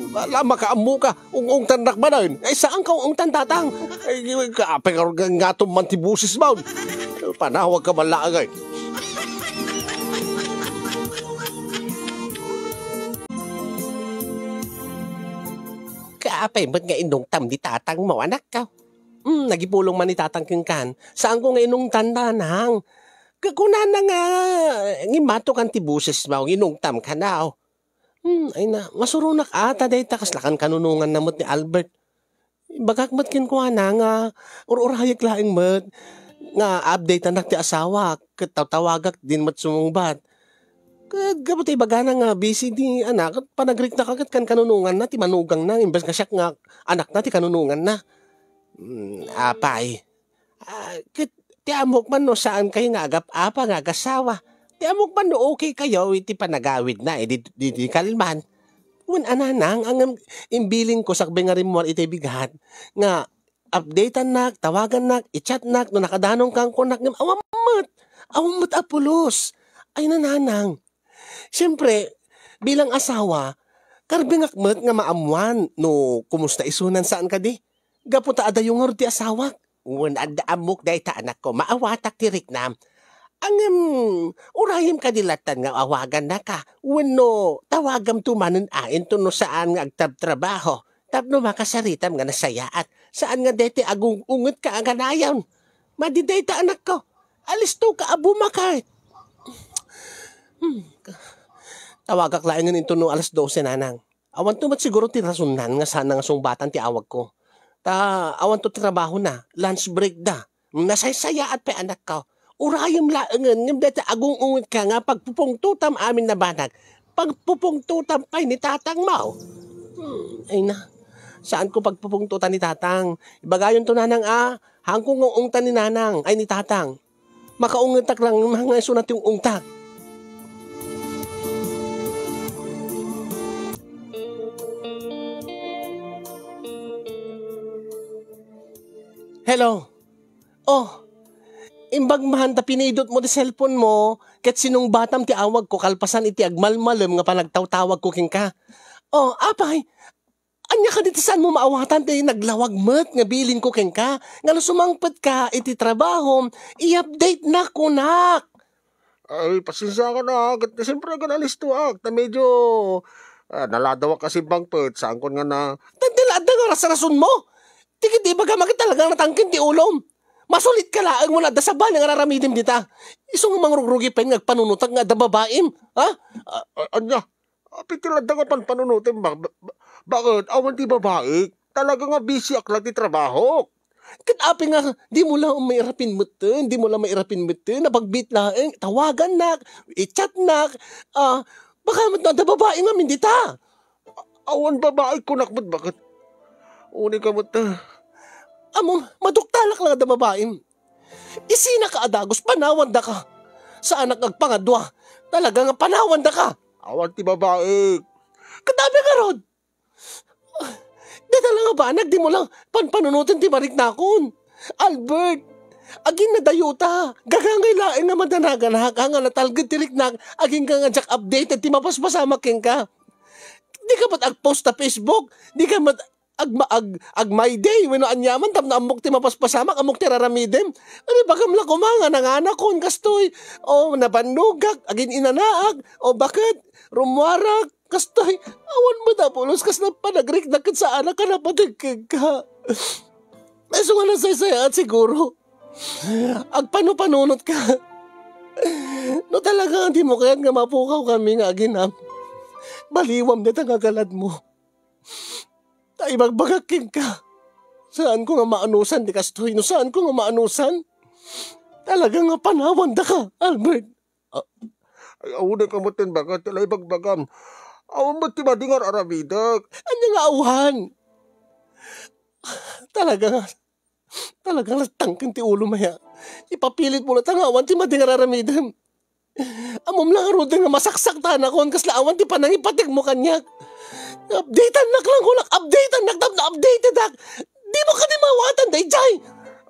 Ala, makaammo ka, ung-ungtannak manen. Ay, saan ka ung-ungtan, tatang? Ay, kaapay nga, nga, ngatom man ti boses mo. Panawag ka man laeng, ay. Kaapay met nga inungtam ni tatang mo, anak ka. Hmm, nagipulong man ni tatang kenkan. Saanko nga inungtan, nanang. Kunana nga, ngimmato kan ti boses mo, inungtam ka na, oh. Hmm, ay na, masuronak ata dayta, kasla kan kanunongan na met ni Albert. Ibagak met kenkuana nga ur-urayek laeng met nga update-anak ti asawak, ket tawtawagak, din met sumungbat. Ket gapu ta ibagana nga busy ni anak, ket panagriknak ket kan kanunonganna ti manugangna, imbes nga siak nga anakna ti kanunonganna. Hmm, apay. Ah, ket ti ammok man no saan kayo nga agap-apa nga agasawa. Ti ammok man no okay kayo iti panagawidna, eh, di, di, di kalman. Wen a nanang, ngem imbilinko sakbay nga rimmuar iti bigat nga updateannak, tawagannak, i-chatnak no nakadanonkan kunak ngem awan met. Awan met a pulos. Ay, nanang. Siempre, bilang asawa, karbengak met nga maammuan no kumusta isunan, saan kadi? Gapu ta adayo ngarud ti asawak. Wen adda ammok dayta, anakko, maawatak ti riknam. Ngem, urayem kadi lattan nga awagannaka, wenno tawagamto manen a inton no saan nga agtabtrabaho, tapno makasaritam nga nasayaat, saan nga daytoy agung-ungetka a kanayon. Madi dayta, anakko. Alistoka a bumakay. Hmm. Tawagak laengen inton no alas dose, nanang. Awanto met siguro ti rasonnan nga saan nga sungbatan ti awagko. Ta awanto ti trabahona, lunch break da. Nasaysayaat pay, anakko. Urayem laengen ngem dayta agung-ungetka nga pagpupungtotam amin a banag. Pagpupungtotam pay ni tatangmo. Hmm, ay na. Saanko pagpupungtotan ni tatang. Ibagayonto, nanang, a. Haanko nga ung-ungtan ni nanang, ay, ni tatang. Makaungetak lang nga isuna ti ung-ungtak. Hello. Oh, imbag man ta pinidotmo ti cellphone mo, ket sinungbatam ti awagko kalpasan iti agmalmalem nga panagtawtawagko kenka. Oh, apay, ania kadi ti saanmo maawatan ti naglawag met nga bilinko kenka, nga no sumangpetka iti trabahom, i-update na kunak. Ay, pasensiakan a, ket siyempre, agan alistoak, ta medyo, ah, naladawak a simmangpet, saankon nga na. Tanda la adda nga rasrasonmo? Ti ket ibagam a ket talaga natangken ti ulom. Masulitka laeng mo no adda sabali nga raramidem dita. Isu nga mangrugrugi pay nga agpanunotak nga adda babaim, ha? A-, a-, ania? Apay ti ladda nga panpanunotem, ba-, ba-, ba-, baket awan ti babaik. Talaga nga busyak la ti trabahok. Ket apay nga dimo la mairapin metten, dimo la mairapin metten, napagbiit laeng, tawagannak, i-chatnak, ah, baka met no adda babaim ngamin dita. Awan babaik, kunak met, baket. Uni ka met, ah. Ammom, maduktalak la nga adda babaim. Isinak a dagus, panawandaka. Saanak nga agpangadua. Talaga nga panawandaka. Awan ti babaik. Ket apay ngarud? Dayta la nga banag, dimo la panpanunoten ti mariknakon. Albert, aginnadayota. Gagangay laeng nga madanaganak, nga natalged ti riknak, agingga nga diak updated ti mapaspasamak kenka. Dika met agpost ta Facebook, dika met agma-, ag-, ag-my day, wenno aniaman tapno ammok ti mapaspasamak, ammok ti raramidem. Ano, ibagam la koma nga nanganakon kastoy, o nabannogak, agin-inanaak, o baket, rummuarak, kastoy, awan met a pulos kasla panagriknak ket saanak a napateg kenka. Isu nga nasaysayaat siguro. Agpanupanunotka. No talaga nga dimo kayat nga mapukaw kami nga aginam, baliwam dayta nga galadmo. Ibagbagak kenka. Saanko nga maanusan ti kastoy. No saanko nga maanusan, talaga nga panawandaka, Albert. Ah, ay, awanen ka met ti baket ti ibagbagam. Awan met ti madi nga ar-aramidek. Ania nga awan? Talaga nga, talaga nga tangken ti ulom aya. Ipapilitmo latta nga awan ti madi nga ar-aramidem. Ammom la ngaruden nga masaksaktanakon, kasla awan ti panangipategmo kaniak. Updateannak lang, kunak, updateannak, tapno updatedak. Dimo kadi maawatan daydiay.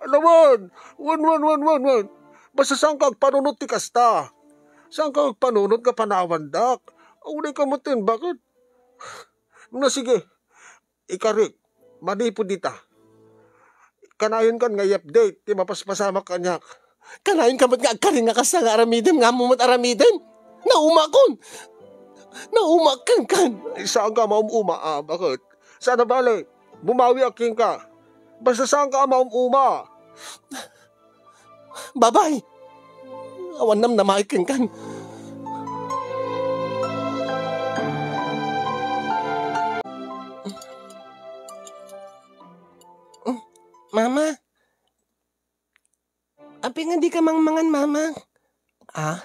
Ala wen, wen, wen, wen, wen, wen. Basta saanka agpanunot ti kasta. Saanka agpanunot nga panawandak. Awanen ka met ti baket. Na sige, ikarik, manipud dita. Kanayonkan nga i-update ti mapaspasamak kaniak. Kanayonka met nga agkari nga kasta nga aramidem, nga ammo met aramidem. Naumakon. Naumak kenkan. Ay, saanka maum-uma, a, baket? Saan a bale, bumawiak kenka. Basta saanka a maum-uma. Babay! Awan namnamaek kenkan. Mama, apin nga dika mangmangan, Mama? Ah?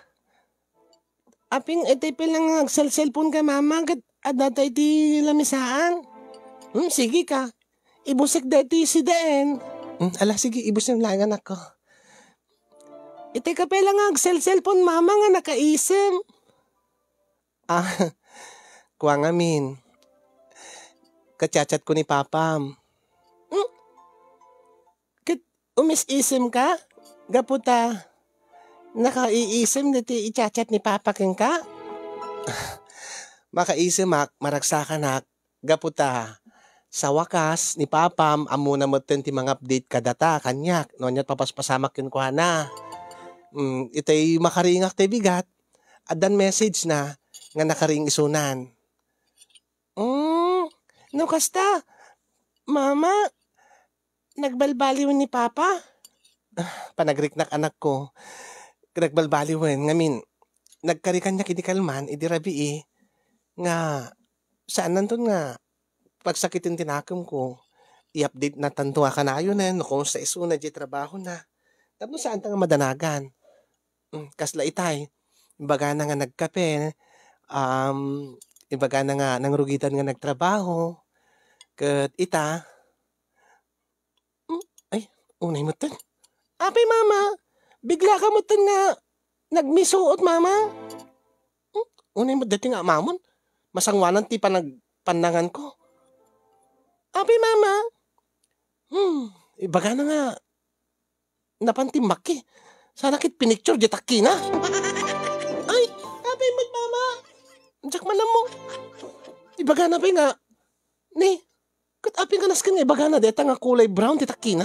Apin nga itay pay lang nga agselselponka, Mama, ket adda tay ti lamisaan? Hmm, sige ka. Ibusek daytoy sidaen. Hmm, ala, sige, ibusek laeng, anakko. Itay ka pay lang nga agselselpon, Mama, nga nakaisem. Ah, kua ngamin. Kachat-chatko ni Papam. Hmm? Ket umis-isemka? Gapu ta nakaiisem daytoy i-chat-chat ni Papa kenka? Makaisemak, maragsakanak, gapu ta sa wakas, ni Papam, ammona metten ti manga-update kadata, kaniak, no ania't papaspasamak kenkuana. Mm, itay makaringak tay bigat, addan message na nga nakaring isunan. Mm, no kasta, Mama, nagbalbaliwen ni Papa? Ah, panagriknak, anakko. Nagbalbaliwen, ngamin, nagkari kaniak idi kalman, idi rabii, nga saannanton nga pagsakiten ti nakemko. I-update natanto a kanayonen no kumusta isuna diay trabahona. Tapno saanta nga madanagan. Mm, kasla itay, ibagana nga nagkape, um, ibagana nga nangrugitan nga nagtrabaho. Ket ita, hmm, ay, unay metten. Apay, Mama, biglaka metten nga nagmisuot, Mama. Hmm, unay met daytoy nga amamon. Masangoanan ti panag-, pannanganko. Apay, Mama. Hmm, ibagana nga napan ti makki. Sana ket pinicture diay takkina. Ay, apay met, Mama. Diak man ammo. Ibagana pay nga, ni, ket apay nga nasken nga ibagana dayta nga kulay brown ti takkina?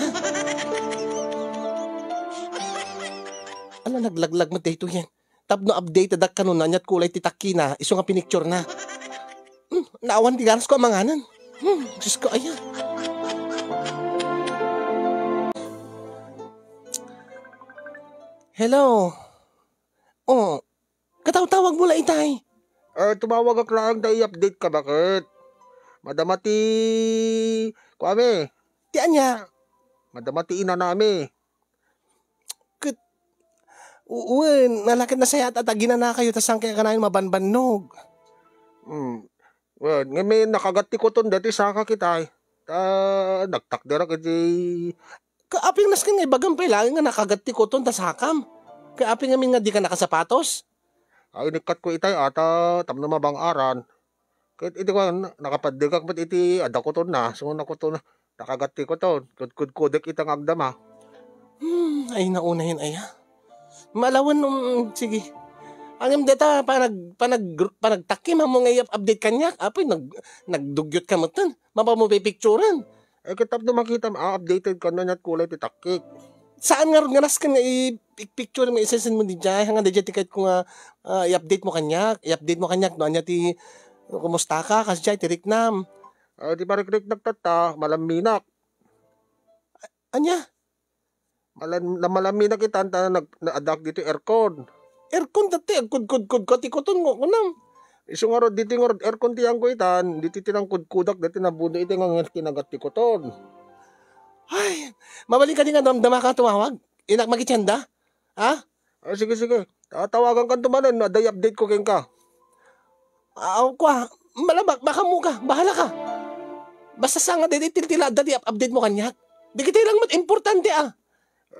Ala, naglaglag met daytoyen. Tapno updatedak kano no ania't kulay ti takkina, isu nga pinicturena. Hmm, naawan ti ganasko a manganen. Hmm, Diosko aya. Hello. Oh, katawtawagmo la itay. Eh, tumawagak laeng ta i-update ka, baket? Madama ti, kuami. Ti ania? Madama ti inanami. Ket, u-, wen, nalaket nasayaat a taginanakayo ta saan kaya kanayon mabanbannog. Hmm. Wen, ngamin nakagat ti kuton daytoy saka kitay. Ta nagtakderak iti Ka-, aping nasken nga ibagam pay laeng nga nakagat ti kuton ta sakam. Kaya aping ngamin nga dika nakasapatos? Ay, inikkatko itay ata tapno mabang-aran. Ket iti kuan, nakapaddegak met iti adda kutonna, so nakuton, nakagat ti kuton, kudkudkudek ita nga agdama. Hmm, ay, naunayen aya. Malawen, um, sige. Ngem dayta, panag-, panag-, panagtakkim, ammo nga i-update kaniak, apoy, nag-, nagdugyot ka metten. Mapammo pipicturen. Eh, ket tapno makitam a updated ka no ania't kulay ti takkik. Saan ngarud nga nasken nga i-, i-picture mo, isesend mo diay? Nga diay ti kayatko nga, ah, i-update mo kaniak. I-update mo kaniak no ania ti, kumusta ka? Kasdiay ti riknam. Ah, ti parikriknak tatta, malamminak. Ania? Malam-, na malamminak itan ta nag-, naaddak ditoy aircon. Aircon dati, agkudkudkudko ti kuton nga kunam. Isu ngarud, ditoy ngarud aircon ti yangko itan, ditoy ti nangkudkudak, ditoy nabuno iti nga, nga kinagat ti koton. Ay, mabalin kadi nga damdama ka tumawag? Innak makitienda? Ha? Ah, sige, sige. Tatawagan kanto manen, no, adda i-update ko kenka. Ah, aw, kwa, malabak, baka mo ka, bahala ka. Basta saan nga ditoy tiltila adda ti up-, update mo kaniak. Dagitoy lang met importante, ah.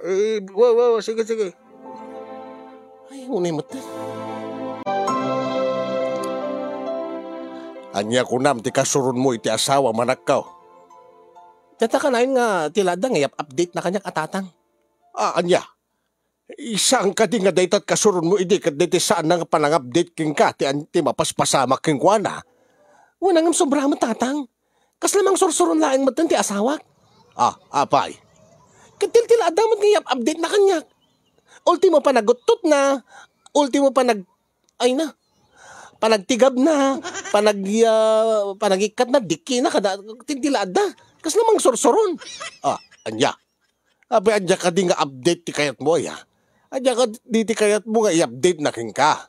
Eh, wa, wa, wa, sige, sige. Ay, unay met. Ania kunam ti kasuronmo iti asawam, anakko? Dayta kanayon nga tilada nga iyap-update na kaniak a tatang. Ah, ania? Saan kadi nga dayta ti kasuronmo idi ket dayta saan nga panang-update kenka ti an-, ti mapaspasamak kenkuana? Wen, ngem sobra met, tatang. Kasla mangsursuron laeng metten ti asawak. Ah, apay? Ket tiltila adda met nga iyap-update na kaniak. Ultimo, panaguttotna. Ultimo, panag-, ay na. Panagtigabna, panag-, ah, panagikkatna, dikkina, kada tiltila adda. Kasla mangsursuron. Ah, ania? Apay, ania kadi nga update ti kayatmo, aya? Ania kadi ti kayatmo nga i-update na kenka?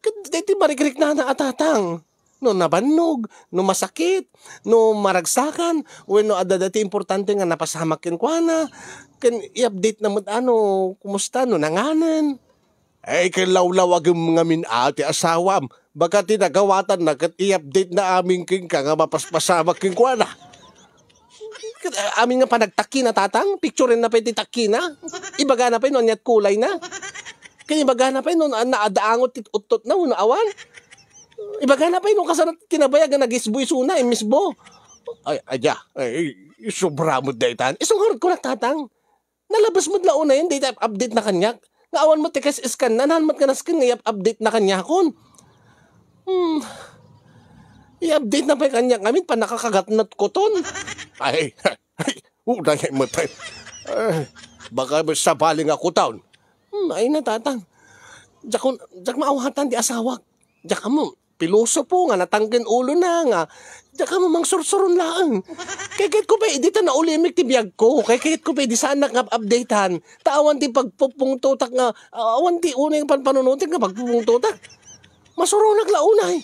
Ket daytoy marikriknana a tatang. No nabannog, no masakit, no maragsakan, wenno adda daytoy importante nga napasamak kenkuana, ken i-update na met a no kumusta, no nanganen. Ay, ket lawlawagem ngamin a ti asawam. Baka ti nagawatanna ket i-update na amin kenka nga mapaspasamak kenkuana. Ket, ah, amin nga panagtakkina, tatang, picturenna pay ti takkina. Ibagana pay no aniat kulayna. Ken ibagana pay no na-, naadaangot ti uttotna wenno awan. Ibagana pay no kasano ti kinabayag nga nagisbo isuna, immisbo. Ay, adda. Ay, sobra met daytan. Isu ngarud kunak, tatang. Nalabes met la unayen dayta update na kaniak. Nga awan met ti kas-iskanna, naan met nga nasken nga iyap-update na kaniakon. Hmm. I-update na pay kaniak ngamin, pannakakagatna ti koton. Ay, ay, unay met. Ay, baka sabali nga koton. Hmm, ay na, tatang. Diak, diak maawatan ti asawak. Diak ammo. Pilosopo nga natangken ulona nga, diak ammo mangsursuron laeng. Kayatko pay idi ta naulimik ti biagko. Kayatko pay idi saannak nga updatean. Ta awan ti pagpupungtotak nga, ah, awan ti unay nga panpanunotek nga pagpupungtotak. Masuronak la unay.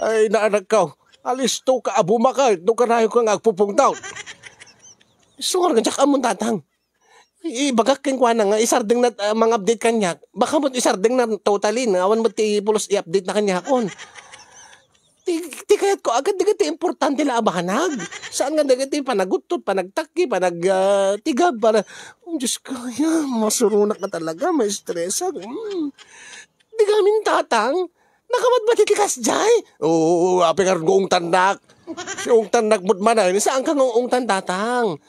Ay, naanakko. Alisto ka, abumakay, no kanayon ka nga agpupungtot. Sungar nga diak ammon, tatang. I-, ibagak kenkuana nga isardeng na, ah, mang-update kaniak. Baka met isardeng na totally, nga awan met ti pulos i-update na kaniakon. Ti, ti kayatko, agad dagiti importante la a banag. Saan nga dagiti panaguttot, panagtakki, panag, ah, tigab, para, oh, Diyos ko, ya, masuronak na talaga, ma-estresak. Mm. Di kami tatang, nakamatmati ti kasdiay? Oo, apay nga ungtannak. Si ungtannak met manen, saan ka nga ungtan, tatang?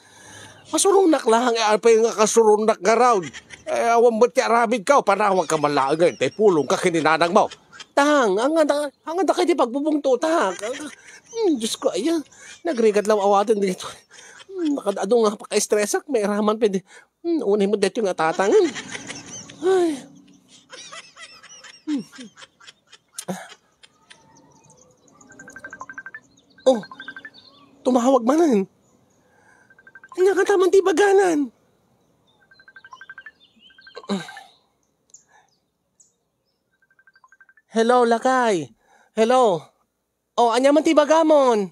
Masuronak lang, eh, apay nga kasuronak ngarud? Eh, awan met ti aramid ka, panawag ka man laeng, eh, tay pulong ka ken ni nanang mo. Tang, ang anda, ang anda kay di pagpupungtotak. Hmm, Diyos ko, aya, nagrigat lang awaten dito. Hmm, nakadado nga pakaestresak, may raman pwede. Hmm, unay mo dito nga tatang. Ay. Hmm. Oh, tumawag manen. Ania nga taman ti baganan? Hello, lakay. Hello. Oh, ania man ti bagamon?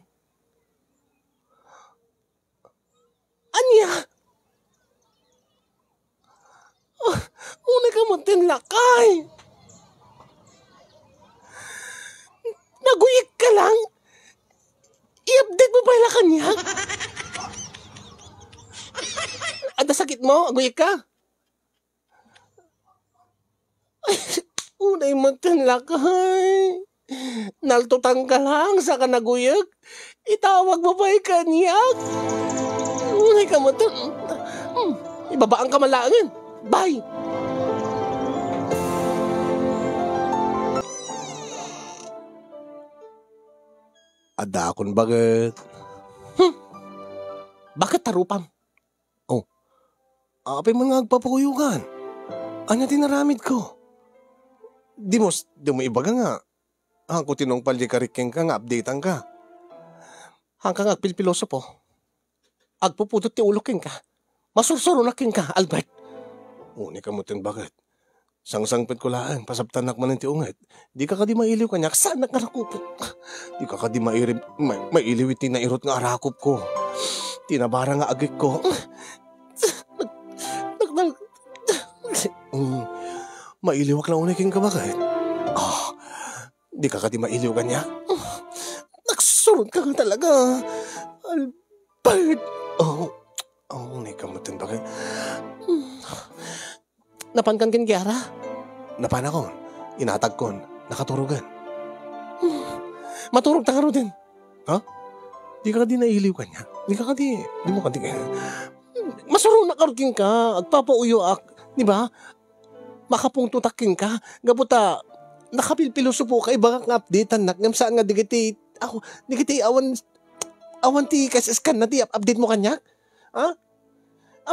Ania? Ah, unay ka met ten, lakay. Naguyek ka lang? I-update mo pay la kaniak? Adda sakit mo? Aguyek ka? Ay, unay met ten, lakay. Naltotan ka lang, saka naguyek. Itawag mo pay kaniak. Unay ka met ten. Hmm, ibabaan ka man laengen. Bye. Adda akon baket. Hmm. Baket ta rupam. Oh. Apay man nga agpapuyokan? Ania ti naramid ko? Di mo, di mo ibaga nga, hanko ti nungpal di karik kenka nga updatean ka. Hanka nga agpilpilosopo. Agpupudot ti ulo kenka. Masursuronak kenka, Albert. Unay ka met ten baket. Sangsangpetko laeng, pasabtannak manen ti unget. Dika kadi mailiw kaniak, saanak nga rakupek. Dika kadi mairib-, ma-, mailiw iti nairut nga arakupko. Ti nabara nga agekko. Nag-, nag-, nag-, Mm. Mailiwak la unay kenka, baket. Ah, dika kadi mailiw kaniak. Nagsuronka nga talaga. Albert. Oh, oh, unay ka met, baket. Napankan ken Kiara? Napanakon. Inatagkon. Nakaturogen. Maturogta ngaruden. Ha? Dika kadi nailiw kaniak? Dika kadi, dimo kadi, masuronak ngarud kenka, agpapauyoak, di ba? Makapungtotak kenka, gapu ta, nakapilpilosopoka, ibagak nga updateannak, ngem saan nga dagiti, aw, dagiti awan, awan ti kas-iskanna ti up-, update mo kaniak? Ha?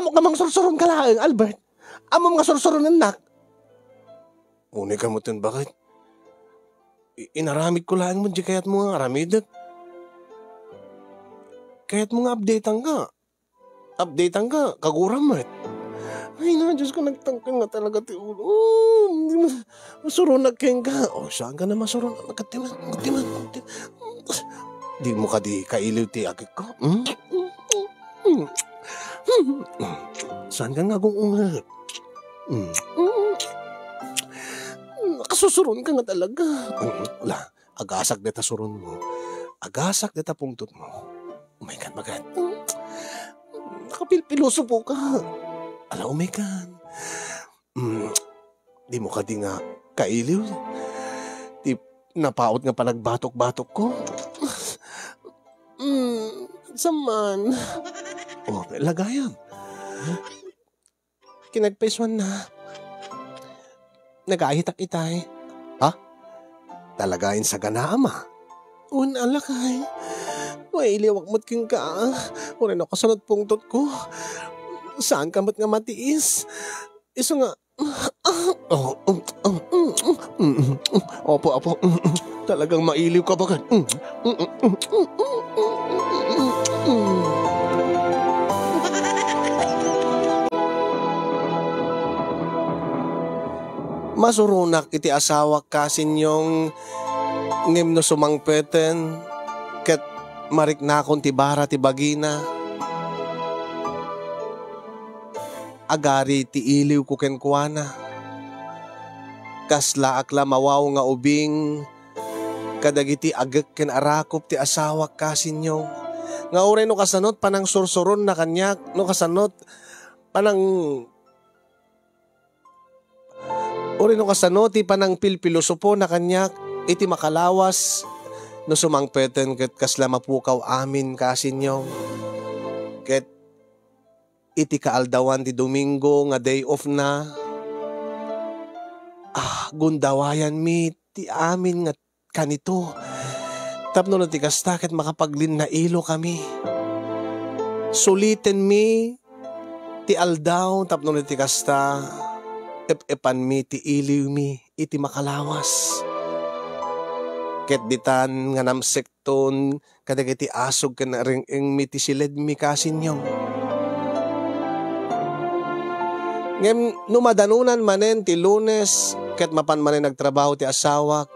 Ammok nga mangsursuronka laeng, Albert. Ammom nga sursuronennak. Unay ka met, baket. I-, inaramidko laeng met di kayatmo nga aramidek. Kayatmo nga updateanka. Updateanka, kaguram met. Ay na, Diyos ko, nagtangken nga talaga ti ulo. Oh, hindi mo, masuronak kenka. Oh, saan ka na masuronak? Nagkatiman, nagkatiman, nagkatiman. Di mo kadi kailiw ti agekko? Hmm? Saan ka nga agung-unget? Hmm. Nakasusuron ka nga talaga. Hmm, ala, agasak deta suron mo. Agasak deta pungtot mo. Umay kan, baket. Nakapilpilosopo ka. Ala, umay kan. Hmm, di mo kadi nga kailiw ti napaut nga panagbatok-batokko? Hmm, saman. Oh, lagayam. Kinagpaisuanna. Nagahitak itay. Ha? Talaga insaganaam, a? Un, alakay. Mailiwak met kenka, a. Uray no kasano ti pungtotko. Saan ka met nga matiis. Isu nga, oh, um, um, um, um, um, um, opo, opo, um, um, talagang mailiw ka, baket. Um, um, um, um, um, um, um, um. Masuronak iti asawak, Kasinyong, ngem no sumangpeten, ket mariknakon ti bara ti bagina. Agari ti iliwko kenkuana. Kaslaak la mawaw nga ubing kadagiti agek ken arakop ti asawak, Kasinyong, nga uray no kasano ti panangsursuronna kaniak, no kasano ti panang-, uray no kasano ti panangpilpilosopona kaniak iti makalawas, no sumangpeten ket kasla mapukaw amin, Kasinyong. Ket iti kaaldawan ti Domingo nga day off na, ah, gundawayanmi ti amin nga kanito. Tapno no ti kasta, ket makapaglinnailo kami. Sulitenmi ti aldaw, tapno no ti kasta, ep-epanmi ti iliwmi iti makalawas. Ket ditan nga namsekton kadagiti asog ken reng-engmi ti siledmi, Kasinyong. Ngem no madanunan manen ti Lunes ket mapan manen agtrabaho ti asawak,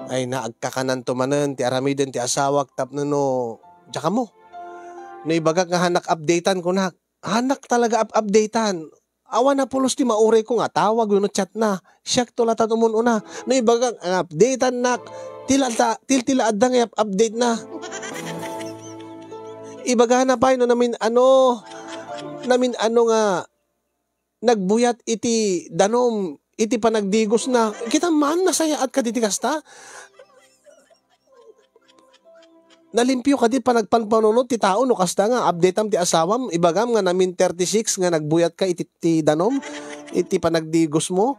ay na, agkakananto manen ti aramiden ti asawak tapno no, diak ammo. No ibagak nga hanak updatean, kunak, hanak talaga up-updatean. Awan a pulos ti maurayko nga atawag wenno chatna. Siakto latta ti umun-una. No ibagak nga updateannak, ti la-, ti, ti la adda nga up-, updatena. Ibagana pay no namin-ano, namin-ano nga nagbuyat iti danum, iti panagdigosna. Kita man, nasayaat kadi ti kasta. Nalimpio kadi panagpanpanunot ti tao no kasta nga updateam ti asawam, ibagam nga namin thirty-six nga nagbuyatka iti, ti danum, iti panagdigosmo.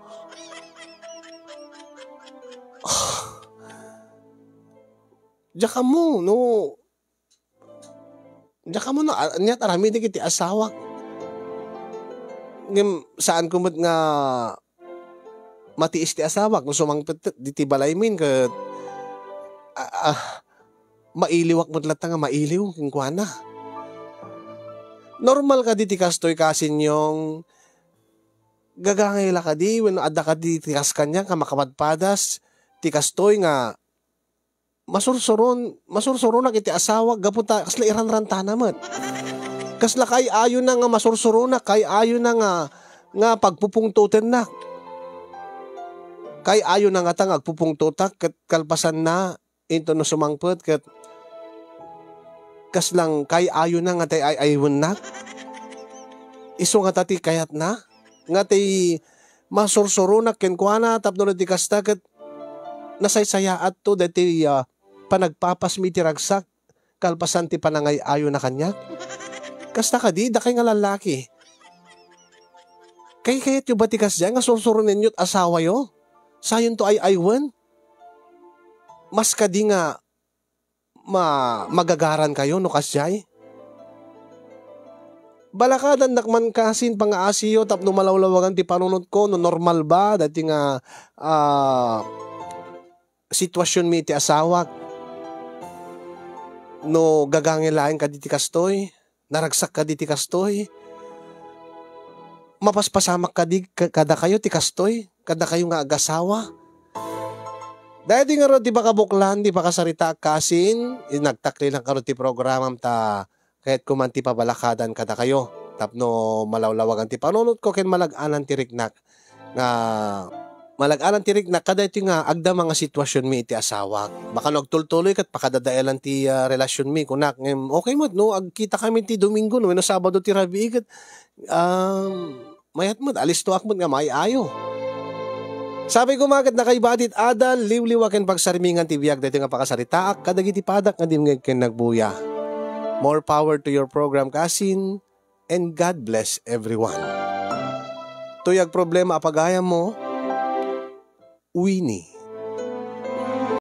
Diak ammo, no, diak ammo no, a-, aniat aramidek iti asawak. Ngem saanko met nga matiis ti asawak no sumangpet diti balaymin ket, a-, a-, mailiwak met latta nga mailiw kenkuana. Normal kadi ti kastoy, Kasinyong? gagangay la kadi wenno adda kadi ti kas kaniak nga makapadpadas ti kastoy nga masursuron-, masursuronak iti asawak gapu ta kasla iranrantana met. Kasla kaay-ayona nga masursuronak, kaay-ayona nga, nga pagpupungtotennak. Kaay-ayona ngata nga agpupungtotak ket kalpasanna, inton no sumangpet ket kaslang kaay-ayona nga tay ay-aywennak. Isu ngata ti kayatna nga tay masursuronak kenkuana tapno no di kasta ket nasaysayaatto daytoy, ah, panagpapasmi ti ragsak kalpasan ti panangay-ayona kaniak. Kasta kadi, dakay nga lallaki. Kay kayatyo ba ti kasdiay nga sursuronenyo ti asawayo? Sayonto ay-aywen? Mas kadi nga ma-, magagaran kayo no kasdiay? Balakadannak man kasin pangaasiyo tapno malawlawagan ti panunotko no normal ba dati nga, ah, situasionmi iti asawak. No gagangay laeng kadi ti kastoy, naragsak kadi ti kastoy, mapaspasamak kadi ka-, kadakayo ti kastoy, kadakayo nga agasawa. Daytoy ngarud ti pakabuklan ti pakasaritaak kasin, nagtaklinak ngarud ti programam ta kayatko man ti pabalakadan kadakayo tapno malawlawagan ti panunotko ken malag-anan ti riknak nga malag-anan ti riknak kadaytoy nga agdama nga situasionmi iti asawak. Baka no agtultuloy ket pakadadaelan ti, ah, relasionmi, kunak. Ngem okay met no agkita kami ti Domingo no wenno Sabado ti rabii ket, um, mayat met, alistoak met nga maay-ayo. Sabi ko, maket nakaibati ti adal, liwliwa ken pagsarmingan ti biag daytoy nga pakasaritaak kadagiti padak nga dimngeg ken nagbuya. More power to your program, kasin, and God bless everyone. Tuyag problema a pagayammo, Winnie.